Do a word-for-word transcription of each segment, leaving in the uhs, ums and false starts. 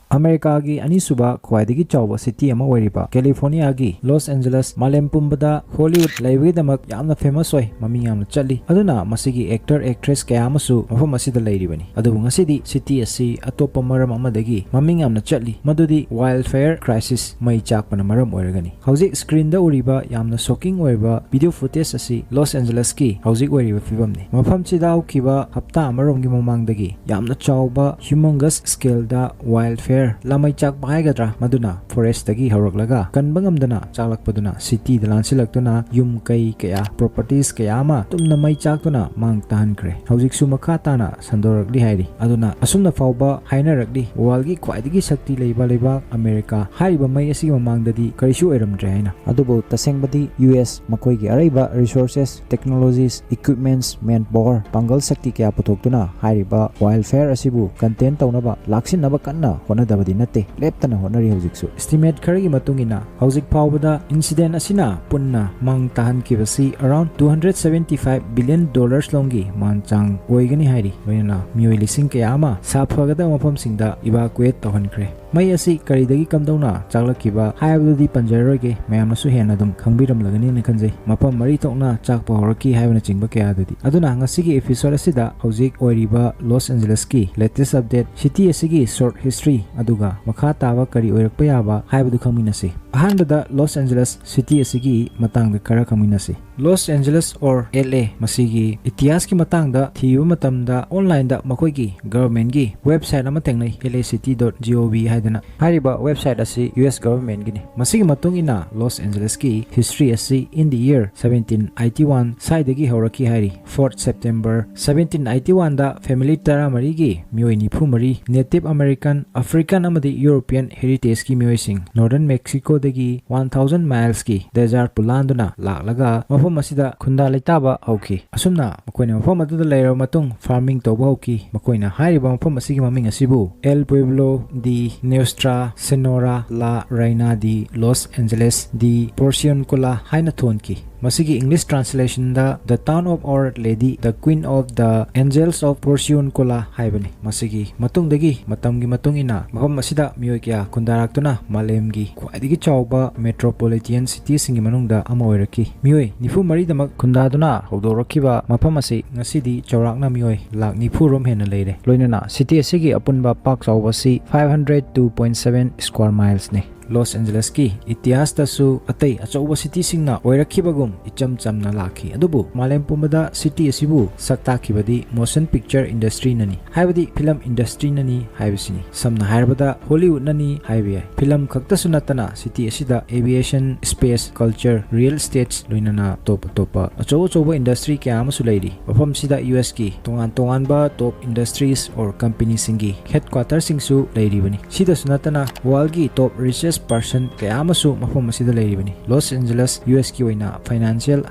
ꯑꯃꯦꯔꯤꯀꯥꯒꯤ ꯑꯅꯤꯁꯨꯕ ꯈ꯭ꯋꯥꯏꯗꯒꯤ ꯆꯥꯎꯕ ꯁꯤꯇꯤ ꯑꯃ ꯑꯣꯏꯔꯤꯕ ꯀꯦꯂꯤꯐꯣꯔꯅꯤꯌꯥꯒꯤ ꯂꯣꯁ ꯑꯦꯟꯖꯦꯂꯁ ꯃꯥꯂꯦꯝ ꯄꯨꯝꯕꯗ ꯍꯣꯂꯤꯋꯨꯗ ꯂꯩꯕꯒꯤꯗꯃꯛ ꯌꯥꯝꯅ ꯐꯦꯃꯁ ꯑꯣꯏ, ꯃꯃꯤꯡ ꯌꯥꯝꯅ ꯆꯠꯂꯤ꯫ ꯑꯗꯨꯅ ꯃꯁꯤꯒꯤ ꯑꯦꯛꯇꯔ ꯑꯦꯛꯇ꯭ꯔꯦꯁ ꯀꯌꯥ ꯑꯃꯁꯨ ꯃꯐꯝ ꯑꯁꯤꯗ ꯂꯩꯔꯤꯕꯅꯤ꯫ ꯑꯗꯨꯕꯨ ꯉꯁꯤꯗꯤ ꯁꯤꯇꯤ ꯑꯁꯤ ꯑꯇꯣꯞꯄ ꯃꯔꯝ ꯑꯃꯗꯒꯤ ꯃꯃꯤꯡ ꯌꯥꯝꯅ ꯆꯠꯂꯤ, ꯃꯗꯨꯗꯤ ꯋꯥꯏꯜꯗ ꯐꯥꯌꯔ ꯀ꯭ꯔꯥꯏꯁꯤꯁ, ꯃꯩ ꯆꯥꯛꯄꯅ ꯃꯔꯝ ꯑꯣꯏꯔꯒꯅꯤ꯫ ꯍꯧꯖꯤꯛ ꯁ꯭ꯀ꯭ꯔꯤꯟꯗ ꯎꯔꯤꯕ ꯌꯥꯝꯅ ꯁꯣꯀꯤꯡ ꯑꯣꯏꯕ ꯚꯤꯗꯤꯑꯣ ꯐꯨꯇꯦꯖ ꯑꯁꯤ ꯂꯣꯁ ꯑꯦꯟꯖꯦꯂꯁꯀꯤ ꯍꯧꯖꯤꯛ ꯑꯣꯏꯔꯤꯕ ꯐꯤꯕꯝꯅꯤ꯫ ꯃꯐꯝꯁꯤꯗ ꯍꯧꯈꯤꯕ ꯍꯞꯇꯥ ꯑꯃꯔꯣꯝꯒꯤ ꯃꯃꯥꯡꯗꯒꯤ ꯌꯥꯝꯅ ꯆꯥꯎꯕ ꯍ꯭ꯌꯨꯃꯪꯒꯁ ꯁ꯭ꯀꯦꯜꯗ ꯋꯥꯏꯜꯗ ꯐꯥꯌꯔ, ꯂꯥꯃꯩ ꯆꯥꯛꯄ ꯍꯥꯏꯒꯗ꯭ꯔꯥ, ꯃꯗꯨꯅ ꯐꯣꯔꯦꯁꯇꯒꯤ ꯍꯧꯔꯛꯂꯒ ꯀꯟꯕ ꯉꯝꯗꯅ ꯆꯥꯛꯂꯛꯄꯗꯨꯅ ꯁꯤꯇꯤꯗ ꯂꯥꯟꯁꯤꯜꯂꯛꯇꯨꯅ ꯌꯨꯝ ꯀꯩ ꯀꯌꯥ, ꯄ꯭ꯔꯣꯄꯔꯇꯤꯁ ꯀꯌꯥ ꯑꯃ ꯇꯨꯝꯅ ꯃꯩ ꯆꯥꯛꯇꯨꯅ ꯃꯥꯡ ꯇꯥꯍꯟꯈ꯭ꯔꯦ꯫ ꯍꯧꯖꯤꯛꯁꯨ ꯃꯈꯥ ꯇꯥꯅ ꯁꯟꯗꯣꯔꯛꯂꯤ ꯍꯥꯏꯔꯤ꯫ ꯑꯗꯨꯅ ꯑꯁꯨꯝꯅ ꯐꯥꯎꯕ ꯍꯥꯏꯅꯔꯛꯂꯤ, ꯋꯥꯔꯜꯒꯤ ꯈ꯭ꯋꯥꯏꯗꯒꯤ ꯁꯛꯇꯤ ꯂꯩꯕ ꯂꯩꯕꯥꯛ ꯑꯃꯦꯔꯤꯀꯥ ꯍꯥꯏꯔꯤꯕ ꯃꯩ ꯑꯁꯤꯒꯤ ꯃꯃꯥꯡꯗꯗꯤ ꯀꯔꯤꯁꯨ ꯑꯣꯏꯔꯝꯗ꯭ꯔꯦ ꯍꯥꯏꯅ꯫ ꯑꯗꯨꯕꯨ ꯇꯁꯦꯡꯕꯗꯤ ꯌꯨ ꯑꯦꯁ ꯃꯈꯣꯏꯒꯤ ꯑꯔꯩꯕ ꯔꯤꯁꯣꯔꯁꯦꯁ, ꯇꯦꯛꯅꯣꯂꯣꯖꯤꯁ, ꯏꯀ꯭ꯋꯤꯞꯃꯦꯟꯠꯁ, ꯃꯦꯟ ꯄꯥꯋꯔ, ꯄꯥꯡꯒꯜ ꯁꯛꯇꯤ ꯀꯌꯥ ꯄꯨꯊꯣꯛꯇꯨꯅ ꯍꯥꯏꯔꯤꯕ ꯋꯥꯏꯜꯗ ꯐꯥꯌꯔ ꯑꯁꯤꯕꯨ ꯀꯟꯇꯦꯟ ꯇꯧꯅꯕ, ꯂꯥꯛꯁꯤꯟꯅꯕ ꯀꯟꯅ ꯍꯣꯠꯅꯗꯕꯗꯤ ꯅꯠꯇꯦ, ꯂꯦꯞꯇꯅ ꯍꯣꯠꯅꯔꯤ ꯍꯧꯖꯤꯛꯁꯨ꯫ ꯏꯁꯇꯤꯃꯦꯠ ꯈꯔꯒꯤ ꯃꯇꯨꯡ ꯏꯟꯅ ꯍꯧꯖꯤꯛ ꯐꯥꯎꯕꯗ ꯏꯟꯁꯤꯗꯦꯟ ꯑꯁꯤꯅ ꯄꯨꯟꯅ ꯃꯥꯡ ꯇꯥꯍꯟꯈꯤꯕꯁꯤ around two hundred seventy five billion dollars ꯂꯣꯝꯒꯤ ꯃꯥꯟ ꯆꯥꯡ ꯑꯣꯏꯒꯅꯤ ꯍꯥꯏꯔꯤ꯫ ꯂꯣꯏꯅꯅ ꯃꯤꯑꯣꯏ ꯂꯤꯁꯤꯡ ꯀꯌꯥ ꯑꯃ ꯁꯥꯐꯒꯗꯕ ꯃꯐꯝꯁꯤꯡꯗ evacuate ꯇꯧꯍꯟꯈ꯭ꯔꯦ꯫ ꯃꯩ ꯑꯁꯤ ꯀꯔꯤꯗꯒꯤ ꯀꯝꯗꯧꯅ ꯆꯥꯛꯂꯛꯈꯤꯕ ꯍꯥꯏꯕꯗꯨꯗꯤ ꯄꯟꯖꯔꯔꯣꯏꯒꯦ, ꯃꯌꯥꯝꯅꯁꯨ ꯍꯦꯟꯅ ꯑꯗꯨꯝ ꯈꯪꯕꯤꯔꯝꯂꯒꯅꯤꯅ ꯈꯟꯖꯩ꯫ ꯃꯐꯝ ꯃꯔꯤ ꯊꯣꯛꯅ ꯆꯥꯛꯄ ꯍꯧꯔꯛꯈꯤ ꯍꯥꯏꯕꯅꯆꯤꯡꯕ ꯀꯌꯥꯗꯨꯗꯤ꯫ ꯑꯗꯨꯅ ꯉꯁꯤꯒꯤ episode ꯑꯁꯤꯗ ꯍꯧꯖꯤꯛ ꯑꯣꯏꯔꯤꯕ ꯂꯣꯁ ꯑꯦꯟꯖꯦꯂꯁꯀꯤ latest update, ꯁꯤꯇꯤ ꯑꯁꯤꯒꯤ short history, ꯑꯗꯨꯒ ꯃꯈꯥ ꯇꯥꯕ ꯀꯔꯤ ꯑꯣꯏꯔꯛꯄ ꯌꯥꯕ ꯍꯥꯏꯕꯗꯨ ꯈꯪꯃꯤꯟꯅꯁꯤ꯫ ꯑꯍꯥꯟꯕꯗ ꯂꯣꯁ ꯑꯦꯟꯖꯦꯂꯁ ꯁꯤꯇꯤ ꯑꯁꯤꯒꯤ ꯃꯇꯥꯡꯗ ꯈꯔ ꯈꯪꯃꯤꯟꯅꯁꯤ꯫ Los Angeles or L A, ꯃꯁꯤꯒꯤ ꯏꯇꯤꯍꯥꯁꯀꯤ ꯃꯇꯥꯡꯗ ꯊꯤꯕ ꯃꯇꯝꯗ online ꯗ ꯃꯈꯣꯏꯒꯤ government ꯀꯤ website ꯑꯃ ꯊꯦꯡꯅꯩ, L A city dot gov ꯍꯥꯏꯗꯅ꯫ ꯍꯥꯏꯔꯤꯕ website ꯑꯁꯤ ꯌꯨ ꯑꯦꯁ government ꯀꯤꯅꯤ꯫ ꯃꯁꯤꯒꯤ ꯃꯇꯨꯡ ꯏꯟꯅ ꯂꯣꯁ ꯑꯦꯟꯖꯦꯂꯁꯀꯤ history ꯑꯁꯤ in the year seventeen eighty one ꯁ꯭ꯋꯥꯏꯗꯒꯤ ꯍꯧꯔꯛꯈꯤ ꯍꯥꯏꯔꯤ꯫ Fourth September seventeen eighty one ꯗ family ꯇꯔꯥꯃꯔꯤꯒꯤ ꯃꯤꯑꯣꯏ ꯅꯤꯐꯨ ꯃꯔꯤ, Native American, African ꯑꯃꯗꯤ European heritage ꯀꯤ ꯃꯤꯑꯣꯏꯁꯤꯡ Northern Mexico ꯗꯒꯤ one thousand miles ꯀꯤ desert ꯄꯨ ꯂꯥꯟꯗꯨꯅ ꯂꯥꯛꯂꯒ ꯃꯐꯝ ꯑꯁꯤꯗ ꯈꯨꯟꯗꯥ ꯂꯩꯇꯥꯕ ꯍꯧꯈꯤ꯫ ꯑꯁꯨꯝꯅ ꯃꯈꯣꯏꯅ ꯃꯐꯝ ꯑꯗꯨꯗ ꯂꯩꯔꯕ ꯃꯇꯨꯡ farming ꯇꯧꯕ ꯍꯧꯈꯤ꯫ ꯃꯈꯣꯏꯅ ꯍꯥꯏꯔꯤꯕ ꯃꯐꯝ ꯑꯁꯤꯒꯤ ꯃꯃꯤꯡ ꯑꯁꯤꯕꯨ El Pueblo de Nuestra Señora la Reina de Los Angeles de Porciúncula ꯍꯥꯏꯅ ꯊꯣꯟꯈꯤ꯫ ꯃꯁꯤꯒꯤ English translation the The Town of Our Lady, the Queen of the Angels of Porciuncula ꯍꯥꯏꯕꯅꯤ꯫ ꯃꯁꯤꯒꯤ ꯃꯇꯨꯡꯗꯒꯤ ꯃꯇꯝꯒꯤ ꯃꯇꯨꯡ ꯏꯟꯅ ꯃꯐꯝ ꯑꯁꯤꯗ ꯃꯤꯑꯣꯏ ꯀꯌꯥ ꯈꯨꯟꯗꯥꯔꯛꯇꯨꯅ ꯃꯥꯂꯦꯝꯒꯤ ꯈ꯭ꯋꯥꯏꯗꯒꯤ ꯆꯥꯎꯕ metropolitan city ꯁꯤꯡꯒꯤ ꯃꯅꯨꯡꯗ ꯑꯃ ꯑꯣꯏꯔꯛꯈꯤ꯫ ꯃꯤꯑꯣꯏ ꯅꯤꯐꯨ ꯃꯔꯤꯗꯃꯛ ꯈꯨꯟꯗꯥꯗꯨꯅ ꯍꯧꯗꯣꯔꯛꯈꯤꯕ ꯃꯐꯝ ꯑꯁꯤ ꯉꯁꯤꯗꯤ ꯆꯥꯎꯔꯥꯛꯅ ꯃꯤꯑꯣꯏ ꯂꯥꯈ ꯅꯤꯐꯨ ꯔꯣꯝ ꯍꯦꯟꯅ ꯂꯩꯔꯦ꯫ ꯂꯣꯏꯅꯅ city ꯑꯁꯤꯒꯤ ꯑꯄꯨꯟꯕ ꯄꯥꯛ ꯆꯥꯎꯕ ꯑꯁꯤ five hundred two point seven square miles ꯅꯤ꯫ ꯂꯣꯁ ꯑꯦꯟꯖꯦꯂꯁꯀꯤ ꯏꯇꯤꯍꯥꯁꯇꯁꯨ ꯑꯇꯩ ꯑꯆꯧꯕ city ꯁꯤꯡꯅ ꯑꯣꯏꯔꯛꯈꯤꯕꯒꯨꯝ ꯏꯆꯝ ꯆꯝꯅ ꯂꯥꯛꯈꯤ, ꯑꯗꯨꯕꯨ ꯃꯥꯂꯦꯝ ꯄꯨꯝꯕꯗ city ꯑꯁꯤꯕꯨ ꯁꯛ ꯇꯥꯛꯈꯤꯕꯗꯤ motion picture industry ꯅꯅꯤ, ꯍꯥꯏꯕꯗꯤ film industry ꯅꯅꯤ ꯍꯥꯏꯕꯁꯤꯅꯤ꯫ ꯁꯝꯅ ꯍꯥꯏꯔꯕꯗ Hollywood ꯅꯅꯤ ꯍꯥꯏꯕ ꯌꯥꯏ꯫ Film ꯈꯛꯇꯁꯨ ꯅꯠꯇꯅ city ꯑꯁꯤꯗ aviation, space, culture, real estates ꯂꯣꯏꯅꯅ ꯑꯇꯣꯞ ꯑꯇꯣꯞꯄ ꯑꯆꯧ ꯑꯆꯧꯕ industry ꯀꯌꯥ ꯑꯃꯁꯨ ꯂꯩꯔꯤ꯫ ꯃꯐꯝꯁꯤꯗ U S ꯀꯤ ꯇꯣꯉꯥꯟ ꯇꯣꯉꯥꯟꯕ top industries or company ꯁꯤꯡꯒꯤ headquarter ꯁꯤꯡꯁꯨ ꯂꯩꯔꯤꯕꯅꯤ꯫ ꯁꯤꯗꯁꯨ ꯅꯠꯇꯅ world ꯒꯤ top richest person ꯀꯌꯥ ꯑꯃꯁꯨ ꯃꯐꯝ ꯑꯁꯤꯗ ꯂꯩꯔꯤꯕꯅꯤ꯫ ꯂꯣꯁ ꯑꯦꯟꯖꯦꯂꯁ U S ꯀꯤ ꯑꯣꯏꯅ financial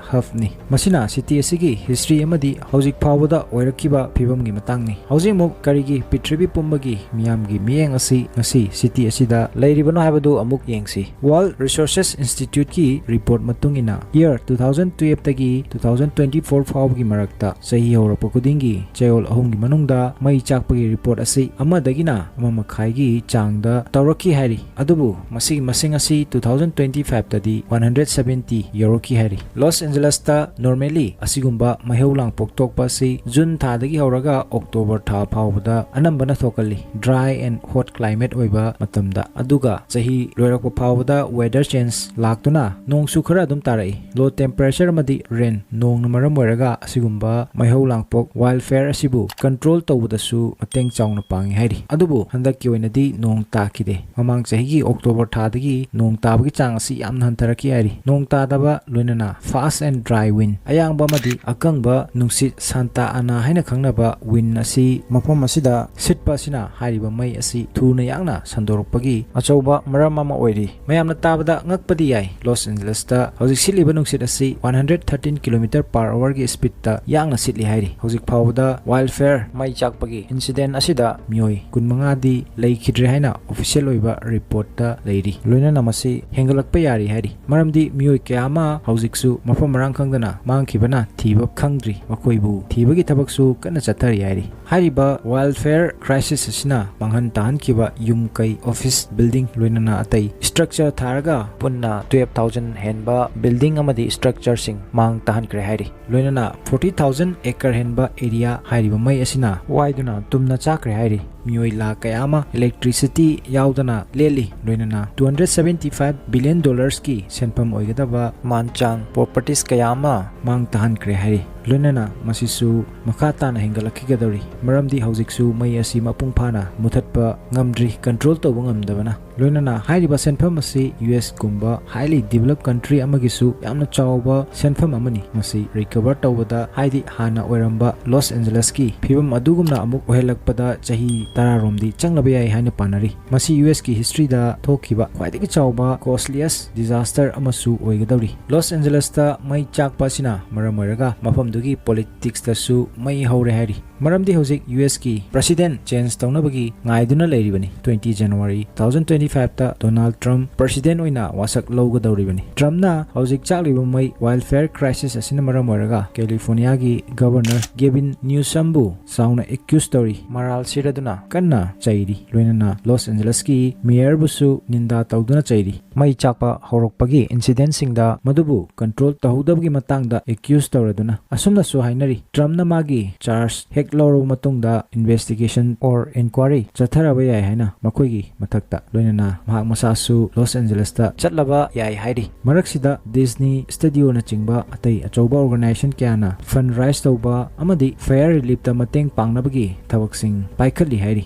hub ꯅꯤ꯫ ꯃꯁꯤꯅ city ꯑꯁꯤꯒꯤ history ꯑꯃꯗꯤ ꯍꯧꯖꯤꯛ ꯐꯥꯎꯕꯗ ꯑꯣꯏꯔꯛꯈꯤꯕ ꯐꯤꯕꯝꯒꯤ ꯃꯇꯥꯡꯅꯤ꯫ ꯍꯧꯖꯤꯛ ꯑꯃꯨꯛ ꯀꯔꯤꯒꯤ ꯄ꯭ꯔꯤꯊꯤꯕꯤ ꯄꯨꯝꯕꯒꯤ ꯃꯤꯌꯥꯝꯒꯤ ꯃꯤꯠꯌꯦꯡ ꯑꯁꯤ ꯉꯁꯤ city ꯑꯁꯤꯗ ꯂꯩꯔꯤꯕꯅꯣ ꯍꯥꯏꯕꯗꯨ ꯑꯃꯨꯛ ꯌꯦꯡꯁꯤ꯫ World Resources Institute ꯀꯤ report ꯃꯇꯨꯡ ꯏꯟꯅ, year two thousand twelve ꯇꯒꯤ two thousand twenty four ꯐꯥꯎꯕꯒꯤ ꯃꯔꯛꯇ ꯆꯍꯤ ꯍꯧꯔꯛꯄ ꯈꯨꯗꯤꯡꯒꯤ ꯆꯌꯣꯜ ꯑꯍꯨꯝꯒꯤ ꯃꯅꯨꯡꯗ ꯃꯩ ꯆꯥꯛꯄꯒꯤ report ꯑꯁꯤ ꯑꯃꯗꯒꯤꯅ ꯑꯃ ꯃꯈꯥꯏꯒꯤ ꯆꯥꯡꯗ ꯇꯧꯔꯛꯈꯤ ꯍꯥꯏꯔꯤ꯫ ꯑꯗꯨꯕꯨ ꯃꯁꯤꯒꯤ ꯃꯁꯤꯡ ꯑꯁꯤ two thousand twenty five ꯇꯗꯤ one hundred seventy ꯌꯧꯔꯛꯈꯤ ꯍꯥꯏꯔꯤ꯫ ꯂꯣꯁ ꯑꯦꯟꯖꯦꯂꯁꯇ normally ꯑꯁꯤꯒꯨꯝꯕ ꯃꯩꯍꯧ ꯂꯥꯡꯄꯣꯛ ꯊꯣꯛꯄ ꯑꯁꯤ ꯖꯨꯟ ꯊꯥꯗꯒꯤ ꯍꯧꯔꯒ ꯑꯣꯛꯇꯣꯕꯔ ꯊꯥ ꯐꯥꯎꯕꯗ ꯑꯅꯝꯕꯅ ꯊꯣꯛꯀꯜꯂꯤ, dry and hot climate ꯑꯣꯏꯕ ꯃꯇꯝꯗ꯫ ꯑꯗꯨꯒ ꯆꯍꯤ ꯂꯣꯏꯔꯛꯄ ꯐꯥꯎꯕꯗ weather change ꯂꯥꯛꯇꯨꯅ ꯅꯣꯡꯁꯨ ꯈꯔ ꯑꯗꯨꯝ ꯇꯥꯔꯛꯏ꯫ Low temperature ꯑꯃꯗꯤ rain, ꯅꯣꯡꯅ ꯃꯔꯝ ꯑꯣꯏꯔꯒ ꯑꯁꯤꯒꯨꯝꯕ ꯃꯩꯍꯧ ꯂꯥꯡꯄꯣꯛ, wildfire ꯑꯁꯤꯕꯨ control ꯇꯧꯕꯗꯁꯨ ꯃꯇꯦꯡ ꯆꯥꯎꯅ ꯄꯥꯡꯉꯤ ꯍꯥꯏꯔꯤ꯫ ꯑꯗꯨꯕꯨ ꯍꯟꯗꯛꯀꯤ ꯑꯣꯏꯅꯗꯤ ꯅꯣꯡ ꯇꯥꯈꯤꯗꯦ꯫ ꯃꯃꯥꯡ ꯆꯍꯤꯒꯤ ꯑꯣꯛꯇꯣꯕꯔ ꯊꯥꯗꯒꯤ ꯅꯣꯡ ꯇꯥꯕꯒꯤ ꯆꯥꯡ ꯑꯁꯤ ꯌꯥꯝꯅ ꯍꯟꯊꯔꯛꯈꯤ ꯍꯥꯏꯔꯤ꯫ ꯅꯣꯡ ꯇꯥꯗꯕ ꯂꯣꯏꯅꯅ fast and dry wind, ꯑꯌꯥꯡꯕ ꯑꯃꯗꯤ ꯑꯀꯪꯕ ꯅꯨꯡꯁꯤꯠ, ꯁꯥꯟꯇꯥ ꯑꯅꯥ ꯍꯥꯏꯅ ꯈꯪꯅꯕ wind ꯑꯁꯤ ꯃꯐꯝ ꯑꯁꯤꯗ ꯁꯤꯠꯄ ꯑꯁꯤꯅ ꯍꯥꯏꯔꯤꯕ ꯃꯩ ꯑꯁꯤ ꯊꯨꯅ ꯌꯥꯡꯅ ꯁꯟꯗꯣꯔꯛꯄꯒꯤ ꯑꯆꯧꯕ ꯃꯔꯝ ꯑꯃ ꯑꯣꯏꯔꯤ꯫ ꯃꯌꯥꯝꯅ ꯇꯥꯕꯗ ꯉꯛꯄꯗꯤ ꯌꯥꯏ, ꯂꯣꯁ ꯑꯦꯟꯖꯦꯂꯁꯇ ꯍꯧꯖꯤꯛ ꯁꯤꯠꯂꯤꯕ ꯅꯨꯡꯁꯤꯠ ꯑꯁꯤ one hundred thirteen kilometer per hour ꯒꯤ speed ꯇ ꯌꯥꯡꯅ ꯁꯤꯠꯂꯤ ꯍꯥꯏꯔꯤ꯫ ꯍꯧꯖꯤꯛ ꯐꯥꯎꯕꯗ wildfire, ꯃꯩ ꯆꯥꯛꯄꯒꯤ incident ꯑꯁꯤꯗ ꯃꯤꯑꯣꯏ ꯀꯨꯟꯃꯉꯥꯗꯤ ꯂꯩꯈꯤꯗ꯭ꯔꯦ ꯍꯥꯏꯅ official ꯑꯣꯏꯕ report ꯇ ꯂꯩꯔꯤ꯫ ꯂꯣꯏꯅꯅ ꯃꯁꯤ ꯍꯦꯟꯒꯠꯂꯛꯄ ꯌꯥꯔꯤ ꯍꯥꯏꯔꯤ, ꯃꯔꯝꯗꯤ ꯃꯤꯑꯣꯏ ꯀꯌꯥ ꯑꯃ ꯍꯧꯖꯤꯛꯁꯨ ꯃꯐꯝ ꯃꯔꯥꯡ ꯈꯪꯗꯅ ꯃꯥꯡꯈꯤꯕꯅ ꯊꯤꯕ ꯈꯪꯗ꯭ꯔꯤ꯫ ꯃꯈꯣꯏꯕꯨ ꯊꯤꯕꯒꯤ ꯊꯕꯛꯁꯨ ꯀꯟꯅ ꯆꯠꯊꯔꯤ ꯍꯥꯏꯔꯤ꯫ ꯍꯥꯏꯔꯤꯕ wildfire crisis ꯑꯁꯤꯅ ꯃꯥꯡꯍꯟ ꯇꯥꯍꯟꯈꯤꯕ ꯌꯨꯝ ꯀꯩ, office building, ꯂꯣꯏꯅꯅ ꯑꯇꯩ structure ꯊꯥꯔꯒ ꯄꯨꯟꯅ twelve thousand ꯍꯦꯟꯕ building ꯑꯃꯗꯤ structureꯁꯤꯡ ꯃꯥꯡ ꯇꯥꯍꯟꯈ꯭ꯔꯦ ꯍꯥꯏꯔꯤ꯫ ꯂꯣꯏꯅꯅ forty thousand acre ꯍꯦꯟꯕ area ꯍꯥꯏꯔꯤꯕ ꯃꯩ ꯑꯁꯤꯅ ꯋꯥꯏꯗꯨꯅ ꯇꯨꯝꯅ ꯆꯥꯈ꯭ꯔꯦ ꯍꯥꯏꯔꯤ꯫ ꯃꯤꯑꯣꯏ ꯂꯥꯈ ꯀꯌꯥ ꯑꯃ electricity ꯌꯥꯎꯗꯅ ꯂꯦꯜꯂꯤ꯫ ꯂꯣꯏꯅꯅ two hundred seventy five billion dollarsꯀꯤ ꯁꯦꯟꯐꯝ ꯑꯣꯏꯒꯗꯕ ꯃꯥꯟꯆꯥꯡ properties ꯀꯌꯥ ꯑꯃ ꯃꯥꯡ ꯇꯥꯍꯟꯈ꯭ꯔꯦ ꯍꯥꯏꯔꯤ꯫ ꯂꯣꯏꯅꯅ ꯃꯁꯤꯁꯨ ꯃꯈꯥ ꯇꯥꯅ ꯍꯦꯟꯒꯠꯂꯛꯈꯤꯒꯗꯧꯔꯤ, ꯃꯔꯝꯗꯤ ꯍꯧꯖꯤꯛꯁꯨ ꯃꯩ ꯑꯁꯤ ꯃꯄꯨꯡ ꯐꯥꯅ ꯃꯨꯊꯠꯄ ꯉꯝꯗ꯭ꯔꯤ, control ꯇꯧꯕ ꯉꯝꯗꯕꯅ꯫ ꯂꯣꯏꯅꯅ ꯍꯥꯏꯔꯤꯕ ꯁꯦꯟꯐꯝ ꯑꯁꯤ US ꯀꯨꯝꯕ highly developed country ꯑꯃꯒꯤꯁꯨ ꯌꯥꯝꯅ ꯆꯥꯎꯕ ꯁꯦꯟꯐꯝ ꯑꯃꯅꯤ꯫ ꯃꯁꯤ recover ꯇꯧꯕꯗ, ꯍꯥꯏꯗꯤ ꯍꯥꯟꯅ ꯑꯣꯏꯔꯝꯕ ꯂꯣꯁ ꯑꯦꯟꯖꯦꯂꯁꯀꯤ ꯐꯤꯕꯝ ꯑꯗꯨꯒꯨꯝꯅ ꯑꯃꯨꯛ ꯑꯣꯏꯍꯜꯂꯛꯄꯗ ꯆꯍꯤ ꯇꯔꯥ ꯔꯣꯝꯗꯤ ꯆꯪꯂꯕ ꯌꯥꯏ ꯍꯥꯏꯅ ꯄꯥꯅꯔꯤ꯫ ꯃꯁꯤ USꯀꯤ historyꯗ ꯊꯣꯛꯈꯤꯕ ꯈ꯭ꯋꯥꯏꯗꯒꯤ ꯆꯥꯎꯕ costliest disaster ꯑꯃꯁꯨ ꯑꯣꯏꯒꯗꯧꯔꯤ꯫ ꯂꯣꯁ ꯑꯦꯟꯖꯦꯂꯁꯇ ꯃꯩ ꯆꯥꯛꯄ ꯑꯁꯤꯅ ꯃꯔꯝ ꯑꯣꯏꯔꯒ ꯃꯐꯝꯗꯨꯒꯤ politicsꯇꯁꯨ ꯃꯩ ꯍꯧꯔꯦ ꯍꯥꯏꯔꯤ꯫ ꯃꯔꯝꯗꯤ ꯍꯧꯖꯤꯛ USꯀꯤ president change ꯇꯧꯅꯕꯒꯤ ꯉꯥꯏꯗꯨꯅ ꯂꯩꯔꯤꯕꯅꯤ꯫ Twenty January two thousand twenty fiveꯇ Donald Trump president ꯑꯣꯏꯅ ꯋꯥꯁꯛ ꯂꯧꯒꯗꯧꯔꯤꯕꯅꯤ꯫ Trumpꯅ ꯍꯧꯖꯤꯛ ꯆꯥꯛꯂꯤꯕ ꯃꯩ wildfire crisis ꯑꯁꯤꯅ ꯃꯔꯝ ꯑꯣꯏꯔꯒ Californiaꯒꯤ Governor Gavin Newsomꯕꯨ ꯆꯥꯎꯅ accuse ꯇꯧꯔꯤ꯫ ꯃꯔꯥꯜ ꯁꯤꯔꯗꯨꯅ ꯀꯟꯅ ꯆꯩꯔꯤ꯫ ꯂꯣꯏꯅꯅ ꯂꯣꯁ ꯑꯦꯟꯖꯦꯂꯁꯀꯤ mayorꯕꯨꯁꯨ ꯅꯤꯟꯗꯥ ꯇꯧꯗꯨꯅ ꯆꯩꯔꯤ꯫ ꯃꯩ ꯆꯥꯛꯄ ꯍꯧꯔꯛꯄꯒꯤ incidentꯁꯤꯡꯗ ꯃꯗꯨꯕꯨ control ꯇꯧꯍꯧꯗꯕꯒꯤ ꯃꯇꯥꯡꯗ accuse ꯇꯧꯔꯗꯨꯅ꯫ ꯑꯁꯨꯝꯅꯁꯨ ꯍꯥꯏꯅꯔꯤ, Trumpꯅ ꯃꯥꯒꯤ charge ꯍꯦꯛ ꯂꯧꯔꯕ ꯃꯇꯨꯡꯗ investigation or inquiry ꯆꯠꯊꯔꯕ ꯌꯥꯏ ꯍꯥꯏꯅ ꯃꯈꯣꯏꯒꯤ ꯃꯊꯛꯇ꯫ ꯂꯣꯏꯅꯅ ꯃꯍꯥꯛ ꯃꯁꯥꯁꯨ ꯂꯣꯁ ꯑꯦꯟꯖꯦꯂꯁꯇ ꯆꯠꯂꯕ ꯌꯥꯏ ꯍꯥꯏꯔꯤ꯫ ꯃꯔꯛꯁꯤꯗ Disney Studioꯅꯆꯤꯡꯕ ꯑꯇꯩ ꯑꯆꯧꯕ organization ꯀꯌꯥꯅ fund raise ꯇꯧꯕ ꯑꯃꯗꯤ fire reliefꯇ ꯃꯇꯦꯡ ꯄꯥꯡꯅꯕꯒꯤ ꯊꯕꯛꯁꯤꯡ ꯄꯥꯏꯈꯠꯂꯤ ꯍꯥꯏꯔꯤ꯫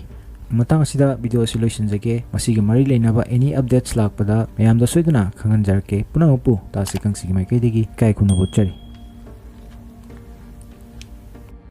ꯃꯇꯥꯡ ꯑꯁꯤꯗ video ꯑꯁꯤ ꯂꯣꯏꯁꯤꯟꯖꯒꯦ꯫ ꯃꯁꯤꯒꯤ ꯃꯔꯤ ꯂꯩꯅꯕ any updates ꯂꯥꯛꯄꯗ ꯃꯌꯥꯝꯗ ꯁꯣꯏꯗꯅ ꯈꯪꯍꯟꯖꯔꯛꯀꯦ꯫ ꯄꯨꯝꯅꯃꯛꯄꯨ ꯇꯥꯁꯤ ꯀꯪꯁꯤꯒꯤ ꯃꯥꯏꯀꯩꯗꯒꯤ ꯏꯀꯥꯏ ꯈꯨꯝꯅꯕ ꯎꯠꯆꯔꯤ꯫